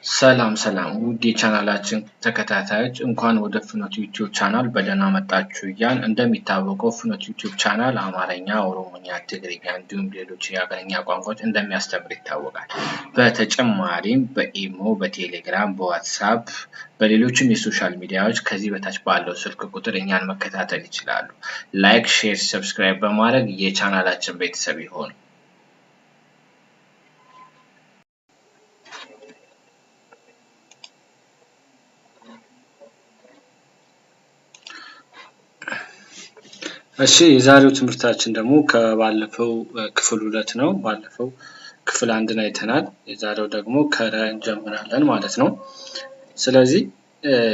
ሰላም ሰላም ውድ የቻናላችን ተከታታዮች፣ እንኳን ወደ ፍኖት ዩቲዩብ ቻናል በደህና መጣችሁ እያልን፣ እንደሚታወቀው ፍኖት ዩቲዩብ ቻናል አማርኛ፣ ኦሮሞኛ፣ ትግርኛ እንዲሁም ሌሎች የሀገርኛ ቋንቋዎች እንደሚያስተምር ይታወቃል። በተጨማሪም በኢሞ፣ በቴሌግራም፣ በዋትሳፕ፣ በሌሎችም የ social media ዎች ከዚህ በታች ባለው ስልክ ቁጥር እኛን መከታተል ይችላሉ። Like፣ share፣ subscribe በማድረግ የቻናላችን ቤተሰብ ይሆኑ። እሺ፣ የዛሬው ትምህርታችን ደግሞ ከባለፈው ክፍል ሁለት ነው። ባለፈው ክፍል አንድን አይተናል። የዛሬው ደግሞ ከረ እንጀምራለን ማለት ነው። ስለዚህ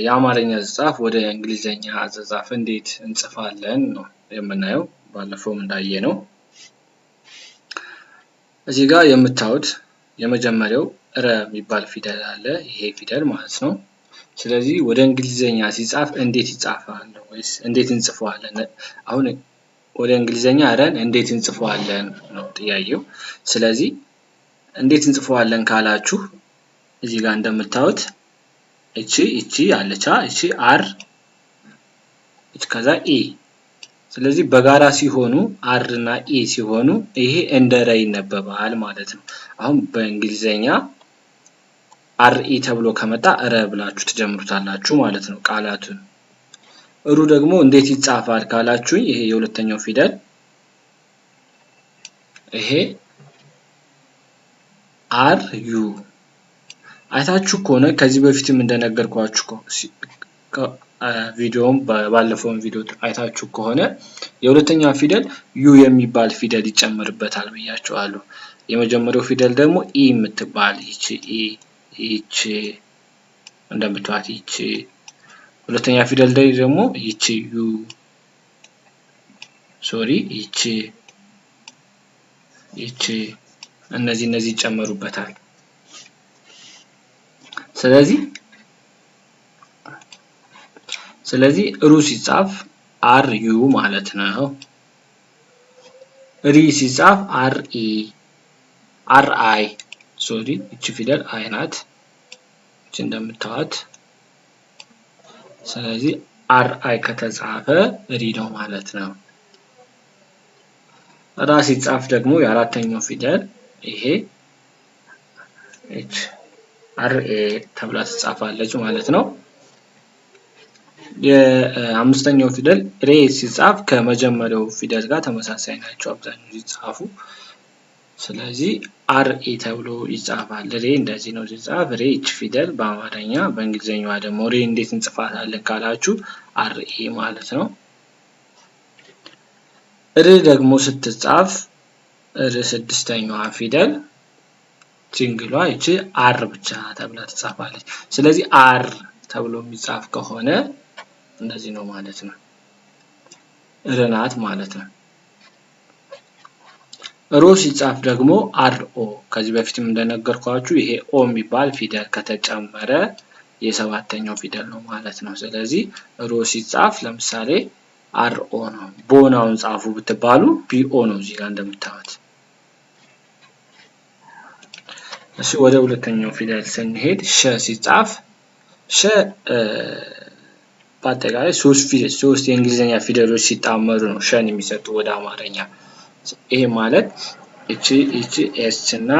የአማርኛ አጻጻፍ ወደ እንግሊዘኛ አጻጻፍ እንዴት እንጽፋለን ነው የምናየው። ባለፈውም እንዳየነው እዚህ ጋር የምታዩት የመጀመሪያው ረ የሚባል ፊደል አለ። ይሄ ፊደል ማለት ነው። ስለዚህ ወደ እንግሊዘኛ ሲጻፍ እንዴት ይጻፋል ወይስ እንዴት እንጽፈዋለን? አሁን ወደ እንግሊዘኛ ረን እንዴት እንጽፈዋለን ነው ጥያቄው። ስለዚህ እንዴት እንጽፈዋለን ካላችሁ፣ እዚህ ጋር እንደምታዩት እቺ አለቻ፣ እቺ R፣ እቺ ከዛ E። ስለዚህ በጋራ ሲሆኑ፣ R እና E ሲሆኑ ይሄ እንደ ረ ይነበባል ማለት ነው። አሁን በእንግሊዘኛ R E ተብሎ ከመጣ ረ ብላችሁ ትጀምሩታላችሁ ማለት ነው ቃላቱን። ሩ ደግሞ እንዴት ይጻፋል ካላችሁኝ፣ ይሄ የሁለተኛው ፊደል፣ ይሄ R U። አይታችሁ ከሆነ፣ ከዚህ በፊትም እንደነገርኳችሁ፣ ቪዲዮም ባለፈውን ቪዲዮ አይታችሁ ከሆነ፣ የሁለተኛው ፊደል U የሚባል ፊደል ይጨመርበታል ብያችኋለሁ። የመጀመሪያው ፊደል ደግሞ E የምትባል፣ ይቺ E፣ ይቺ እንደምታዩት ይቺ ሁለተኛ ፊደል ላይ ደግሞ ይቺ U፣ sorry፣ ይቺ እነዚህ ይጨመሩበታል። ስለዚህ ሩ ሲጻፍ R U ማለት ነው። ሪ ሲጻፍ R E፣ R I፣ sorry፣ ይቺ ፊደል I ናት። ይቺ እንደምታዩት። ስለዚህ R I ከተጻፈ ሪ ነው ማለት ነው። ራ ሲጻፍ ደግሞ የአራተኛው ፊደል ይሄ H R A ተብላ ትጻፋለች ማለት ነው። የአምስተኛው ፊደል ሬ ሲጻፍ ከመጀመሪያው ፊደል ጋር ተመሳሳይ ናቸው አብዛኛው ሲጻፉ። ስለዚህ R E ተብሎ ይጻፋል። ሬ እንደዚህ ነው ሲጻፍ። ሬ ይች ፊደል በአማርኛ፣ በእንግሊዝኛዋ ደግሞ ሬ እንዴት እንጽፋታለን ካላችሁ R E ማለት ነው። ር ደግሞ ስትጻፍ፣ ር ስድስተኛዋ ፊደል single ሏ ይቺ R ብቻ ተብላ ትጻፋለች። ስለዚህ R ተብሎ የሚጻፍ ከሆነ እንደዚህ ነው ማለት ነው። ር ናት ማለት ነው። ሮ ሲጻፍ ደግሞ R O። ከዚህ በፊትም እንደነገርኳችሁ ይሄ O የሚባል ፊደል ከተጨመረ የሰባተኛው ፊደል ነው ማለት ነው። ስለዚህ ሮ ሲጻፍ ለምሳሌ R O ነው። ቦን አሁን ጻፉ ብትባሉ B O ነው እዚህ ጋር እንደምታዩት። እሺ፣ ወደ ሁለተኛው ፊደል ስንሄድ ሸ ሲጻፍ፣ ሸ በአጠቃላይ ሶስት የእንግሊዝኛ ፊደሎች ሲጣመሩ ነው ሸን የሚሰጡ ወደ አማርኛ። ይሄ ማለት እቺ S እና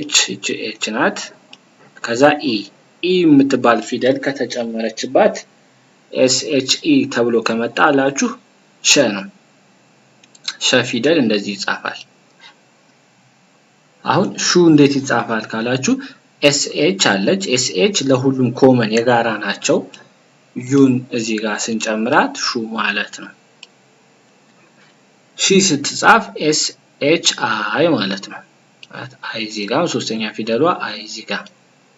H፣ እቺ H ናት። ከዛ E፣ E የምትባል ፊደል ከተጨመረችባት፣ S H E ተብሎ ከመጣ አላችሁ ሸ ነው። ሸ ፊደል እንደዚህ ይጻፋል። አሁን ሹ እንዴት ይጻፋል ካላችሁ፣ S H አለች። S H ለሁሉም common የጋራ ናቸው። U ን እዚህ ጋር ስንጨምራት ሹ ማለት ነው። ሺ ስትጻፍ S H I ማለት ነው። I እዚህ ጋር፣ ሶስተኛ ፊደሏ I እዚህ ጋር።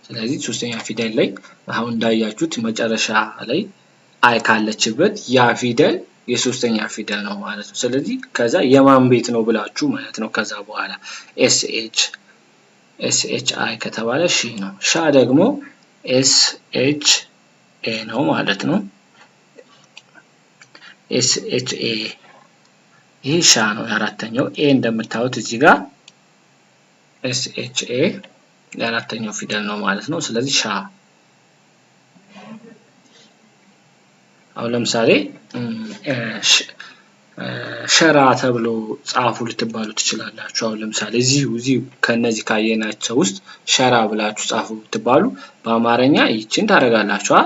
ስለዚህ ሶስተኛ ፊደል ላይ አሁን እንዳያችሁት መጨረሻ ላይ I ካለችበት ያ ፊደል የሶስተኛ ፊደል ነው ማለት ነው። ስለዚህ ከዛ የማን ቤት ነው ብላችሁ ማለት ነው። ከዛ በኋላ S H፣ S H I ከተባለ ሺ ነው። ሻ ደግሞ S H A ነው ማለት ነው። S H A ይህ ሻ ነው። የአራተኛው A እንደምታዩት እዚህ ጋር S H A የአራተኛው ፊደል ነው ማለት ነው። ስለዚህ ሻ። አሁን ለምሳሌ ሸራ ተብሎ ጻፉ ልትባሉ ትችላላችሁ። አሁን ለምሳሌ እዚሁ ከነዚህ ካየናቸው ውስጥ ሸራ ብላችሁ ጻፉ ብትባሉ በአማርኛ ይችን ታደርጋላችሁ።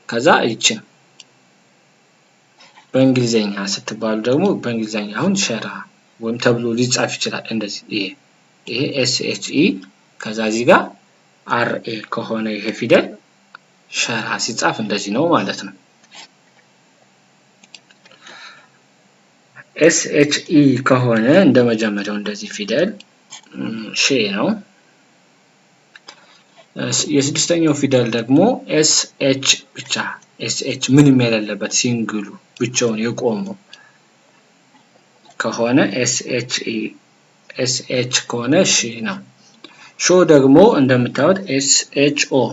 ከዛ ይችን በእንግሊዘኛ ስትባሉ ደግሞ በእንግሊዘኛ አሁን ሸራ ወይም ተብሎ ሊጻፍ ይችላል። እንደዚህ ይሄ S H E ከዛ እዚህ ጋር R A ከሆነ ይሄ ፊደል ሸራ ሲጻፍ እንደዚህ ነው ማለት ነው። S H E ከሆነ እንደመጀመሪያው እንደዚህ ፊደል ሼ ነው። የስድስተኛው ፊደል ደግሞ S H ብቻ፣ S H ምንም የሌለበት single ኡ ብቻውን የቆመው ከሆነ S H E S H ከሆነ ሺ ነው። ሾ ደግሞ እንደምታዩት S H O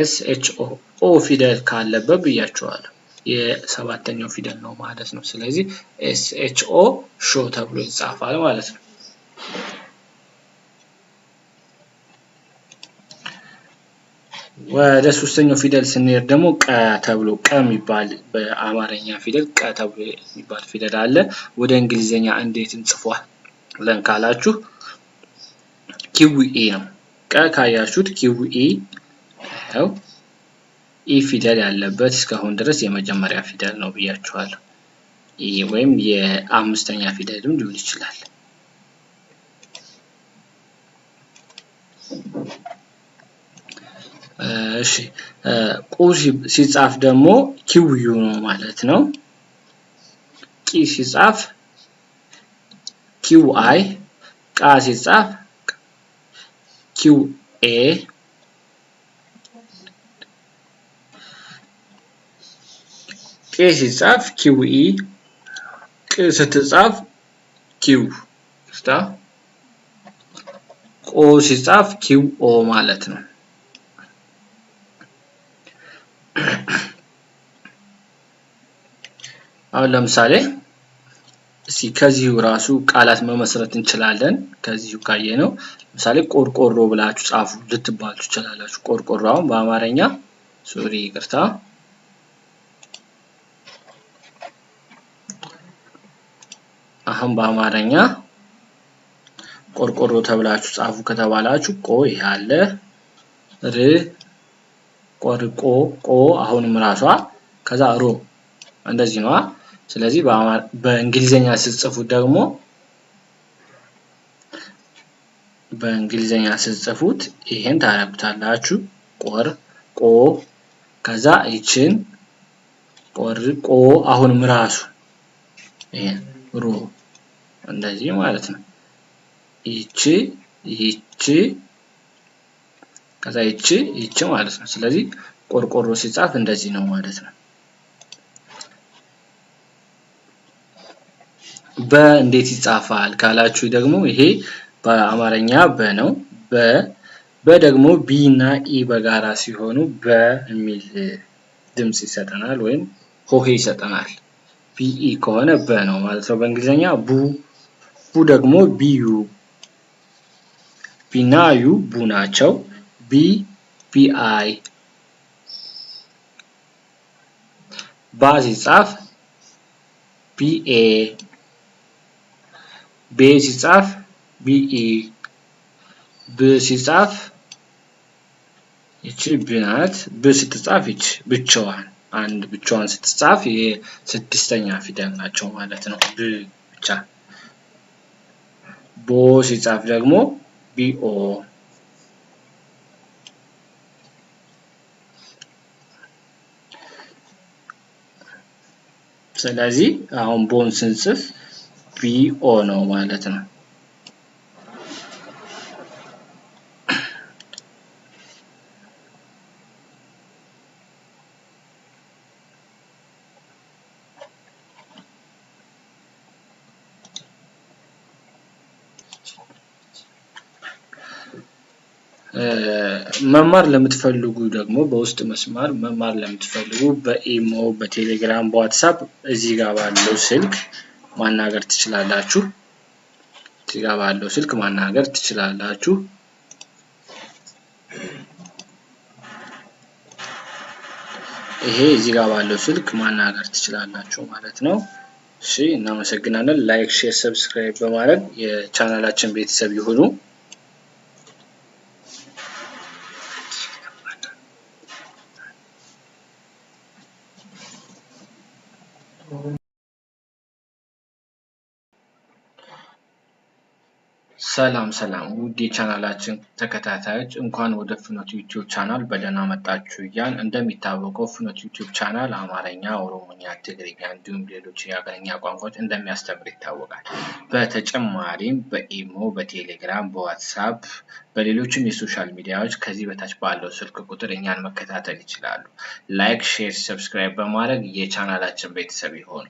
S H O O ፊደል ካለበት ብያቸዋለሁ የሰባተኛው ፊደል ነው ማለት ነው። ስለዚህ S H O ሾ ተብሎ ይጻፋል ማለት ነው። ወደ ሶስተኛው ፊደል ስንሄድ ደግሞ ቀ ተብሎ ቀ የሚባል በአማርኛ ፊደል ቀ ተብሎ የሚባል ፊደል አለ። ወደ እንግሊዘኛ እንዴት እንጽፈዋለን ካላችሁ Q E ነው። ቀ ካያችሁት Q E ነው። E ፊደል ያለበት እስካሁን ድረስ የመጀመሪያ ፊደል ነው ብያችኋለሁ። E ወይም የአምስተኛ ፊደልም ሊሆን ይችላል። እሺ ቁ ሲጻፍ ደግሞ Q U ነው ማለት ነው። ቂ ሲጻፍ Q I፣ ቃ ሲጻፍ Q A፣ ቄ ሲጻፍ Q E፣ ቅ ስትጻፍ Q ስታ፣ ቆ ሲጻፍ Q O ማለት ነው። አሁን ለምሳሌ እስኪ ከዚሁ ራሱ ቃላት መመስረት እንችላለን። ከዚሁ ካየነው ለምሳሌ ቆርቆሮ ብላችሁ ጻፉ ልትባሉ ትችላላችሁ። ቆርቆሮ አሁን በአማርኛ sorry ይቅርታ፣ አሁን በአማርኛ ቆርቆሮ ተብላችሁ ጻፉ ከተባላችሁ ቆ ይሄ አለ፣ ር ቆርቆ ቆ አሁንም ራሷ ከዛ ሮ እንደዚህ ነው። ስለዚህ በእንግሊዘኛ ስትጽፉት ደግሞ በእንግሊዘኛ ስትጽፉት ይሄን ታረጉታላችሁ። ቆር ቆ ከዛ ይችን ቆር ቆ አሁንም ራሱ ይሄን ሮ እንደዚህ ማለት ነው። ይቺ ይቺ ከዛ ይቺ ይቺ ማለት ነው። ስለዚህ ቆርቆሮ ሲጻፍ እንደዚህ ነው ማለት ነው። በ እንዴት ይጻፋል ካላችሁ ደግሞ ይሄ በአማርኛ በ ነው። በ በ ደግሞ B እና E በጋራ ሲሆኑ በ የሚል ድምጽ ይሰጠናል ወይም ሆሄ ይሰጠናል። B E ከሆነ በ ነው ማለት ነው። በእንግሊዘኛ ቡ ቡ ደግሞ B U B እና U ቡ ናቸው። B B I ባ ሲጻፍ B A ቤ ሲጻፍ B E ብ ሲጻፍ ይቺ ብ ናት። ብ ስትጻፍ ይቺ ብቻዋን አንድ ብቻዋን ስትጻፍ የስድስተኛ ፊደል ናቸው ማለት ነው። ብ ብቻ። ቦ ሲጻፍ ደግሞ B O። ስለዚህ አሁን ቦን ስንጽፍ B O ነው ማለት ነው። መማር ለምትፈልጉ ደግሞ በውስጥ መስመር መማር ለምትፈልጉ በኢሞ፣ በቴሌግራም፣ በዋትስአፕ እዚህ ጋር ባለው ስልክ ማናገር ትችላላችሁ። እዚህ ጋር ባለው ስልክ ማናገር ትችላላችሁ። ይሄ እዚህ ጋር ባለው ስልክ ማናገር ትችላላችሁ ማለት ነው። እሺ እናመሰግናለን። Like፣ share፣ subscribe በማድረግ የቻናላችን ቤተሰብ ይሁኑ። ሰላም ሰላም ውድ የቻናላችን ተከታታዮች፣ እንኳን ወደ ፍኖት ዩቲዩብ ቻናል በደህና መጣችሁ እያልን፣ እንደሚታወቀው ፍኖት ዩቲዩብ ቻናል አማርኛ፣ ኦሮሞኛ፣ ትግርኛ እንዲሁም ሌሎች የሀገርኛ ቋንቋዎች እንደሚያስተምር ይታወቃል። በተጨማሪም በኢሞ፣ በቴሌግራም፣ በዋትሳፕ፣ በሌሎችም የ social media ዎች ከዚህ በታች ባለው ስልክ ቁጥር እኛን መከታተል ይችላሉ። Like፣ share፣ subscribe በማድረግ የቻናላችን ቤተሰብ ይሆኑ።